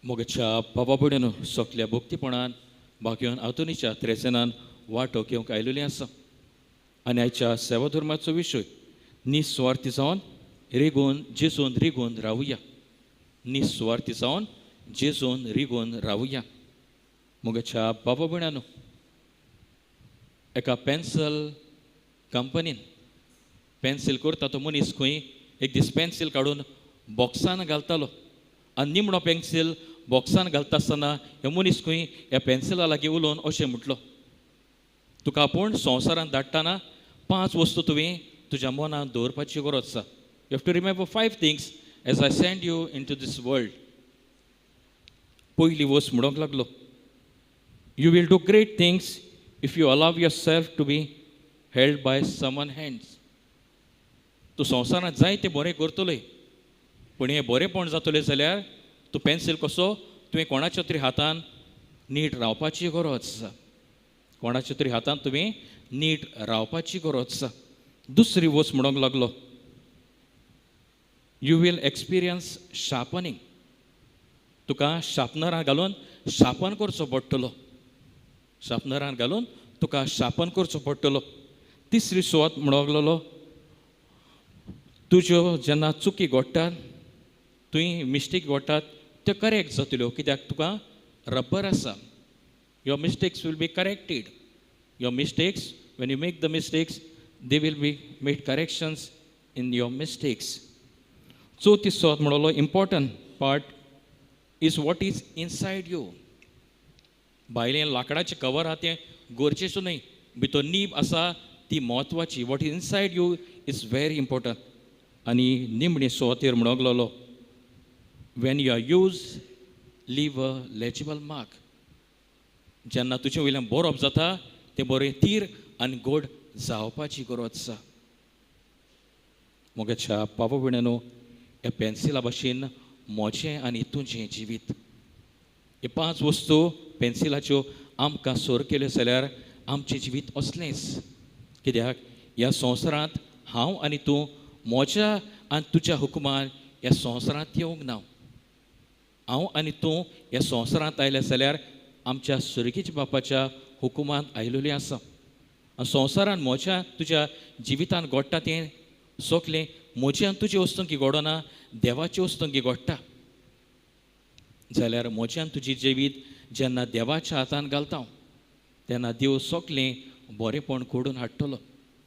मोगेच्या बाबा भयणीनो, सोकल्या भक्तीपणान भाग्योन आतोनीच्या त्रेसेनान वांटो घेवंक आयलेली आसा. आनी आयच्या सेवा धर्माचो विशय निस्वार्थी जावन रिगून जेजून रिगून रावया. निस्वार्थी जावन जेजून रिगून रावया. मोगेच्या बाबा भयणानो, एका पेन्सिल कंपनीन पेन्सील करता तो मनीस खंय एक दीस पेन्सील काडून बॉक्सान घालतालो आनी निमणो पेन्सील बॉक्सान घालता आसतना हे मनीस खंय ह्या पेन्सिला लागीं उलोवन अशें म्हटलो, तुका आपूण संवसारांत धाडटना 5 वस्तू तुवें तुज्या मनांत दवरपाची गरज आसा. You have to remember 5 things as I send you into this world. पयली वस्त म्हणूंक लागलो, you will do great things if you allow yourself to be held by someone hands. तूं संवसारांत जाय तें बरें करतलोय, पूण हें बरेंपण जातलें जाल्यार तूं पेन्सील कसो तुवें कोणाच्या तरी हातान नीट रावपाची गरज आसा. कोणाच्या तरी हातान तुवें नीट रावपाची गरज आसा. दुसरी वस्त म्हणूंक लागलो, you will experience sharpening. तुका शार्पनरान घालून शार्पन करचो पडटलो. शार्पनरान घालून तुका शार्पन करचो पडटलो. तिसरी सुवात म्हणूंक लागलो, तुज्यो जेन्ना चुकी घडटात, तुवें मिस्टेक घडटात त्यो करेक्ट जातल्यो, कित्याक तुका रब्बर आसा. Your mistakes will be corrected. Your mistakes, when you make the mistakes, they will be made corrections in your mistakes. चवथी सुवात म्हणलो, important part is what is inside you. भायलें लांकडाचें कवर आहा तें गरजेचो न्हय, भितर नीब आसा ती म्हत्वाची. What is inside you is very important. आनी निमणे सुवातेर म्हणूंक लागलो, when you are use leave a legible mark. जेन्ना तुजे वयल्यान बरोवप जाता तें बरें तीर आनी गोड जावपाची गरज आसा. म्हज्या पापा भयणानो, ह्या पेन्सिला भाशेन म्हजें आनी तुजें जिवीत, हे 5 वस्तू पेन्सिलाच्यो आमकां सोर केल्यो जाल्यार आमचें जिवीत असलेंच. कित्याक ह्या संवसारांत हांव आनी तूं म्हज्या आनी तुज्या हुकुमान ह्या संवसारांत येवंक ना. हांव आनी तूं ह्या संवसारांत आयले जाल्यार आमच्या सुर्गीच्या बापाच्या हुकुमांत आयलेली आसा. आनी संवसारान म्हज्या तुज्या जिवितान घडटा तें सोगलें म्हजें आनी तुजे वस्तूंकी घडना, देवाचे वस्तूंकी घडटा. जाल्यार म्हजें आनी तुजें जिवीत जेन्ना देवाच्या हातान घालता तेन्ना देव सोगलें बरेंपण घडोवन हाडटलो.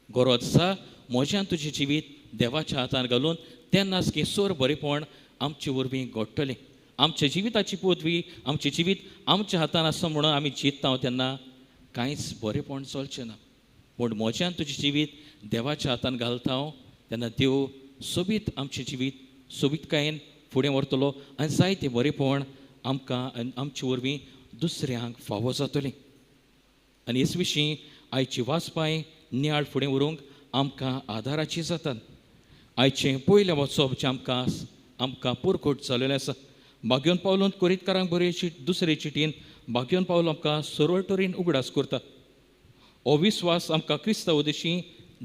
गरज आसा म्हजें आनी तुजें जिवीत देवाच्या हातान घालून तेन्नाच की सोर बरेंपण आमचे वरवीं घडटलें. आमच्या जिविताची पदवी, आमचें जिवीत आमच्या हातान आसा म्हणून आमी जिता तेन्ना कांयच बरेंपण चलचें ना. पूण म्हजें आनी तुजें जिवीत देवाच्या हातान घालता तेन्ना देव सोबीत आमचें जिवीत सोबीतकायेन फुडें व्हरतलो आनी जायतें बरेंपण आमकां आनी आमचे वरवीं दुसऱ्यांक फावो जातलें. आनी हेच विशीं आयची वाचपाय नियाळ फुडें व्हरूंक आमकां आदाराची जातात. आयचें पयलें वचप जें आमकां पुरकोट जालेलें आसा, भाग्योन पावलोन कोरीतकारांक बरे दुसरे चिटीन भाग्योन पावलो आमकां सरळ तरेन उगडास करता. हो विस्वास आमकां क्रिस्तांव उदेशी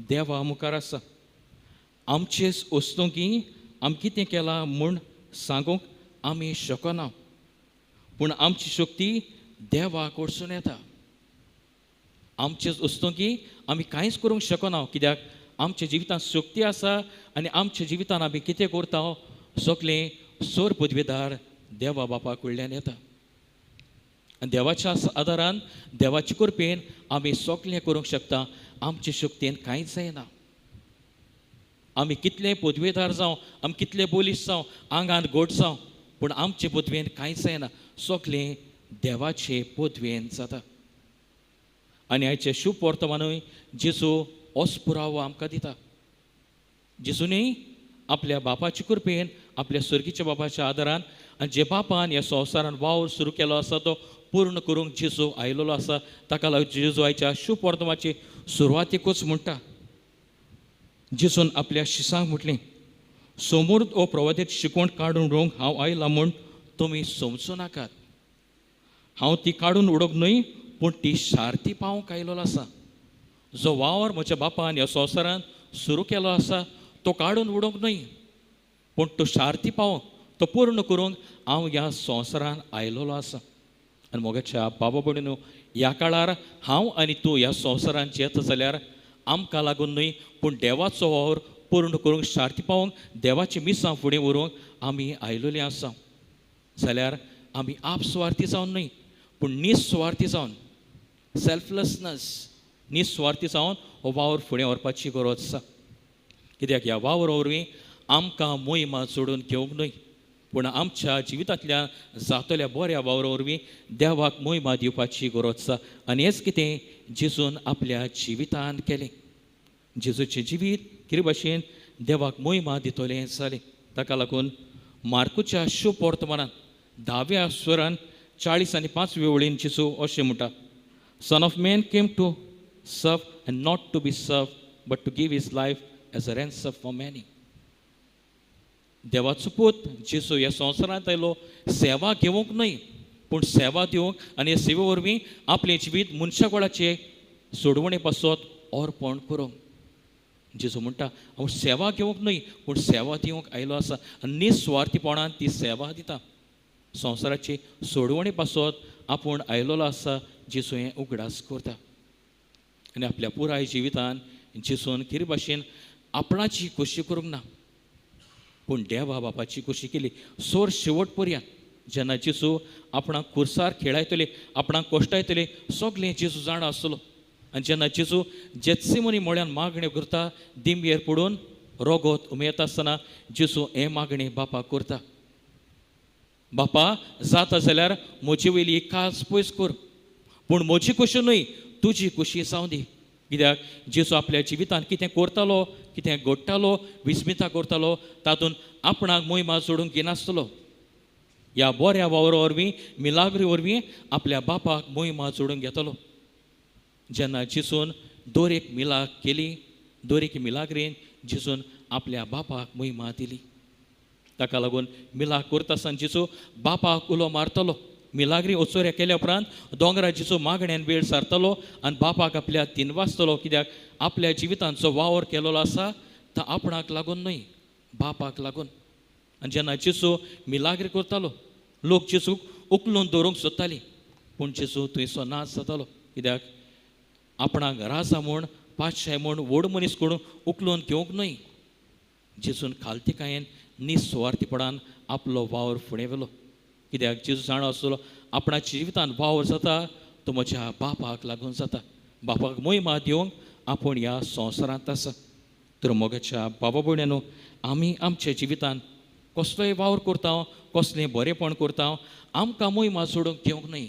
देवा मुखार आसा. आमचेच वस्तुंकी आमी कितें केलां म्हूण सांगूंक आमी शकना, पूण आमची शक्ती देवा कडसून येता. आमचेच वस्तुंकी आमी कांयच करूंक शकना, कित्याक आमच्या जिवितांत शक्ती आसा आनी आमच्या जिवितांत आमी कितें करता सगळें सोर पदवेदार देवा बापा कडल्यान येता. आनी देवाच्या आदारान देवाचे कृपेन आमी सगळें करूंक शकता. आमचे शक्तीन कांयच जायना. आमी कितले पदवेदार जावं, आमी कितले बलिश्ट जावं, आंगांत गोड जावं, पूण आमचे पदवेन कांयच जायना. सगळें देवाचे पदवेन जाता. आनी आयचें शुभ वर्तमानूय जेजू होच पुरावो आमकां दिता. जेजूनी आपल्या बापाचे कृपेन, आपल्या सर्गीच्या बापाच्या आदारान आनी जे बापान ह्या संवसारान वावर सुरू केलो आसा तो पूर्ण करूंक जेजू आयलेलो आसा. ताका लागून जेजू आयच्या शुभ वर्तमानाचे सुरवातेकूच म्हणटा, जेजून आपल्या शिसांक म्हटलें, समोर हो प्रवादेत शिकवण काडून उडोवंक हांव आयला म्हूण तुमी समजूं नाकात. हांव ती काडून उडोवंक न्हय, पूण ती सारती पावोवंक आयलेलो आसा. जो वावर म्हज्या बापान ह्या संवसारान सुरू केलो आसा तो काडून उडोवंक न्हय, पूण तो शार्ती पावोवंक, तो पूर्ण करूंक हांव ह्या संवसारान आयलेलो आसा. आनी मोगाच्या बाबा भयणीनो, ह्या काळार हांव आनी तूं ह्या संवसारान येता जाल्यार आमकां लागून न्हय, पूण देवाचो वावर पूर्ण करूंक, शार्ती पावोवंक, देवाची मिसां फुडें व्हरूंक आमी आयलेलीं आसा. जाल्यार आमी आपसुवार्थी जावन न्हय, पूण निस्वार्थी जावन, सेल्फलेसनस, निस्वार्थी जावन हो वावर फुडें व्हरपाची गरज आसा. कित्याक ह्या वावरा वरवीं आमकां मोहिमा जोडून घेवंक न्हय, पूण आमच्या जिवितांतल्या जातल्या बऱ्या वावरा वरवीं देवाक मोहिमा दिवपाची गरज आसा. आनी हेंच कितें जेजून आपल्या जिवितान केलें. जेजूचें जिवीत कितें भाशेन देवाक मोहिमा दितलें जालें. ताका लागून मार्कुच्या शुभ वर्तमानान 10व्या स्वरान 40 आनी 5व्या वळीन जेजू अशें म्हणटा, Son of man came to serve and not to be served, but to give his life as a ransom for many. देवाचो पूत जेजू ह्या संवसारांत आयलो सेवा घेवंक न्हय, पूण सेवा दिवंक, आनी हे सेवे वरवीं आपलें जिवीत मनशाकुळाचे सोडवणे पासत अर्पण करूंक. जेजू म्हणटा, हांव सेवा घेवंक न्हय, पूण सेवा दिवंक आयलो आसा. आनी निस्वार्थीपणान ती सेवा दिता. संवसाराचे सोडवणे पासत आपूण आयलेलो आसा जेजू हें उगडास करता. आनी आपल्या पुराय जिवितान जेजून कितें भाशेन आपणाची खोशी करूंक ना, पूण देवा बापाची खोशी केली सोर शेवट पर्यंत. जेन्ना जेजू आपणाक खुर्सार खेळायतले, आपणाक कोश्टायतले, सगळें जेजू जाणा आसलो. आनी जेन्ना जेजू जेत्सिमनी म्हळ्यान मागण्यो करता, दिमयेर पडून रोगोत उमेत आसतना जेजू हें मागणें बापाक करता, बापा जाता जाल्यार म्हजे वयली कास पयस कर, पूण म्हजी खोशी न्हय, तुजी खोशी जावं दी. कित्याक जेजू आपल्या जिवितान कितें करतालो, कितें घडटालो, विस्मिता करतालो, तातूंत आपणाक मोहिमा जोडूंक घेनासतलो. ह्या बऱ्या वावरा वरवीं, मिलाग्री वरवीं आपल्या बापाक मोहिमा जोडून घेतलो. जेन्ना जेजून दर एक मिलाग केली, दर एक मिलाग्रीन जेजून आपल्या बापाक मोहिमा दिली. ताका लागून मिलाग करता आसतना जेजू बापाक उलो मारतलो. मिलाग्री ओचोऱ्या केल्या उपरांत दोंगरा जेजू मागण्यान वेळ सारतलो आनी बापाक आपल्या तीन वाजतलो. कित्याक आपल्या जिवितान जो वावर केलेलो आसा तो आपणाक लागून न्हय, बापाक लागून. आनी जेन्ना जेजू मिलाग्री करतालो, लोक जेजूक उखलून दवरूंक सोदताली, पूण जेजू थंयसो नाच जातालो. कित्याक आपणाक राजा म्हूण, पातशाय म्हूण, व्हड मनीस करून उखलून घेवंक न्हय, जेजून खालतीकायेन निस्वार्थीपणान आपलो वावर फुडें व्हेलो. कित्याक जेजू जाणा आसलो आपणाच्या जिवितान वावर जाता तो म्हज्या बापाक लागून जाता, बापाक मोहिमा दिवंक आपूण ह्या संवसारांत आसा. तर मोगाच्या बाबा भयण्यानो, आमी आमच्या जिवितान कसलोय वावर करता, कसलें बरेंपण करता, आमकां मोहिमा सोडूंक घेवंक न्हय.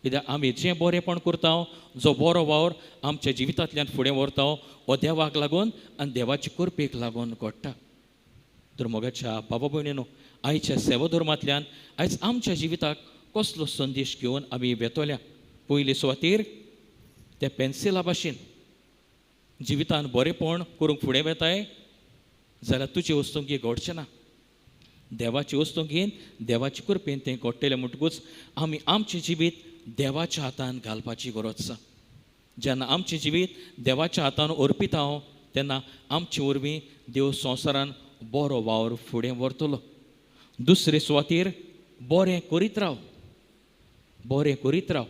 कित्याक आमी जें बरेंपण करता, जो बरो वावर आमच्या जिवितांतल्यान फुडें व्हरता, हो देवाक लागून आनी देवाचे कृपेक लागून घडटा. तर मोगाच्या बाबा भयणीनो, आयच्या सेवाधर्मांतल्यान आयज आमच्या जिविताक कसलो संदेश घेवन आमी वेतोल्या. पयले सुवातेर त्या पेन्सिला भाशेन जिवितान बरेंपण करूंक फुडें वेताय जाल्यार तुजे वस्तूंक घडचें ना, देवाचे वस्तूंक घेवन देवाचे कृपेन तें घडटलें. म्हणटकूच आमी आमचें जिवीत देवाच्या हातान घालपाची गरज आसा. जेन्ना आमचें जिवीत देवाच्या हातान अर्पिता तेन्ना आमचे वरवीं देव संवसारान बरो वावर फुडें व्हरतलो. दुसरे सुवातेर बरें करीत राव, बरें करीत राव,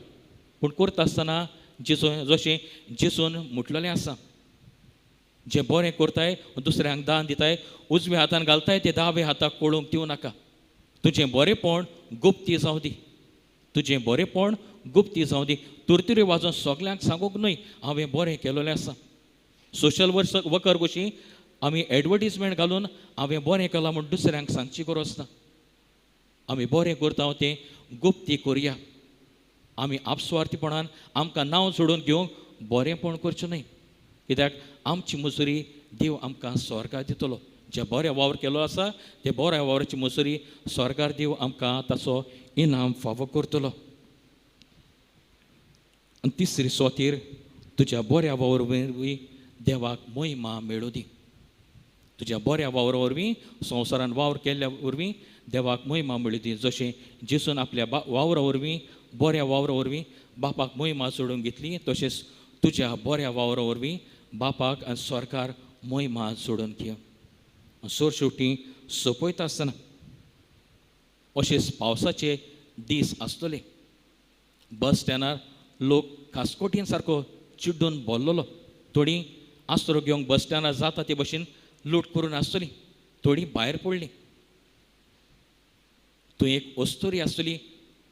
पूण करता आसतना जेजू जशें जेजून म्हटलेलें आसा, जें बरें करताय दुसऱ्यांक दान दिताय, उजव्या हातान घालताय ते दाव्या हाताक कळूंक दिवं नाका. तुजें बरेंपण गुप्ती जावं दी, तुजें बरेंपण गुप्ती जावं दी. तुरतुरी वाजोवन सगल्यांक सांगूंक न्हय हांवें बरें केलेलें आसा. सोशल वर्कर कशी आमी एडवर्टीजमेंट घालून हांवें बरें केलां म्हूण दुसऱ्यांक सांगची गरज ना. आमी बरें करता तें गुप्ती करुया. आमी आपस्वार्थीपणान आमकां नांव जोडून घेवंक बरेंपण करचें न्हय. कित्याक आमची मजुरी देव आमकां स्वर्गार दितलो. जे बरें वावर केलो आसा ते बऱ्या वावराची मजुरी स्वर्गार देव आमकां ताचो इनाम फावो करतलो. आनी तिसरी सुवातेर तुज्या बऱ्या वावर वरवीं देवाक महिमा मेळूं दी. तुज्या बऱ्या वावरा वरवीं संवसारान वावर केल्ल्या वरवीं देवाक महिमा मेळूं दी. जशें जेजून आपल्या वावरा वरवीं, बऱ्या वावरा वरवीं बापाक महिमा जोडून घेतली, तशेंच तुज्या बऱ्या वावरा वरवीं बापाक आनी सरकार मोहिमा जोडून घेव. सोर शेवटी सोंपयता आसतना अशेच पावसाचे दीस आसतले. बस स्टँडार लोक खासकोटीन सारको चिड्डून भरलेलो. थोडीं आसरो घेवंक बस स्टँडार जाता ते भशेन लूट करून आसतली, थोडीं भायर पडलीं. तूं एक अस्तुरी आसतली,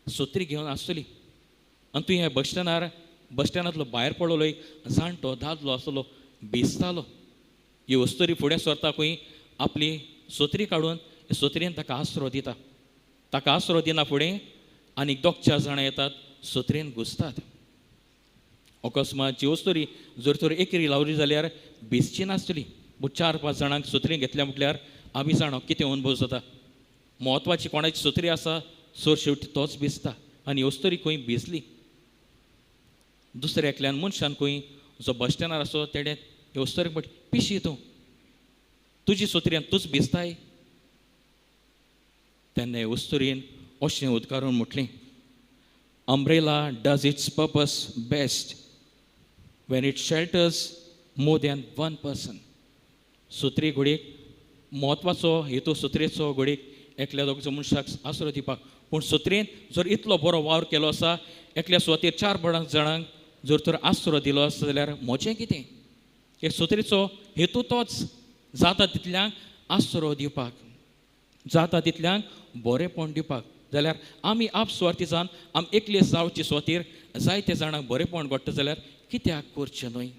सत्री घेवन आसतली आनी तूं ह्या बस स्टँडार बस स्टँडांतलो भायर पडलेलो एक जाणटो दादलो आसतलो, भिजतालो. ही अस्तुरी फुडें सरता खंय आपली सत्री काडून सत्रेन ताका आसरो दिता. ताका आसरो दिना फुडें आनी दोग चार जाणां येतात, सत्रेन घुसतात. अकस्मात जी अस्तुरी जर तर एकरी लावली जाल्यार भिजची नासतली, पूण 4-5 जाणांक सत्री घेतल्या म्हटल्यार आमी जाणा कितें अनुभव जाता. म्हत्वाची कोणाची सत्री आसा सर शेवटी तोच भिजता आनी अस्तुरी खंय भिजली. दुसऱ्या एकल्यान मनशान खंय जो बस स्टँडार आसो तेणें अस्तुरेक म्हटलें, पिशी तूं, तुजी सत्र्यान तूंच भिजताय. तेन्ना अस्तुरेन अशें उदकारून म्हटलें, umbrella does its purpose best when it shelters more than one person. सत्री घोडयेक म्हत्वाचो हेतू सत्रेचो घोडयेक एकल्या दोगांचो मनशाक आसरो दिवपाक, पूण सत्रेन जर इतलो बरो वावर केलो आसा, एकल्या सुवातेर 4-5 जाणांक जर तर आसरो दिलो आसा जाल्यार म्हजें कितें? हे सत्रेचो हेतू तोच, जाता तितल्यांक आसरो दिवपाक, जाता तितल्यांक बरेंपण दिवपाक. जाल्यार आमी आपसुवार्थी जावन आमी एकले जावचे सुवातेर जायते जाणांक बरेंपण घडटा जाल्यार कित्याक करचें न्हय?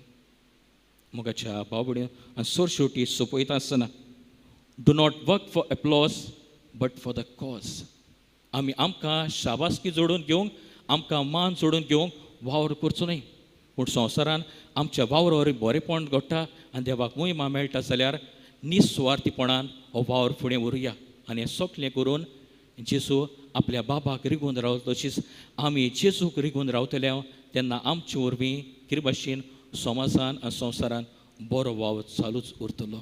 मोगाच्या भाव भयणीं, आनी सोर शेवटी सोंपयता आसतना, do not work for applause but for the cause. आमी आमकां शाबासकी जोडून घेवंक, आमकां मान जोडून घेवंक वावर करचो न्हय, पूण संवसारान आमच्या वावरावर बरेंपण घडटा आनी देवाक मोहिमा मेळटा जाल्यार निस्वार्थीपणान हो वावर फुडें व्हरुया. आनी हें सगळें करून जेजू आपल्या बाबाक रिगून रावता तशीच आमी जेजूक रिगून रावतले तेन्ना आमचे वरवीं कितें भाशेन समाजान आनी संवसारान बरो वावर चालूच उरतलो.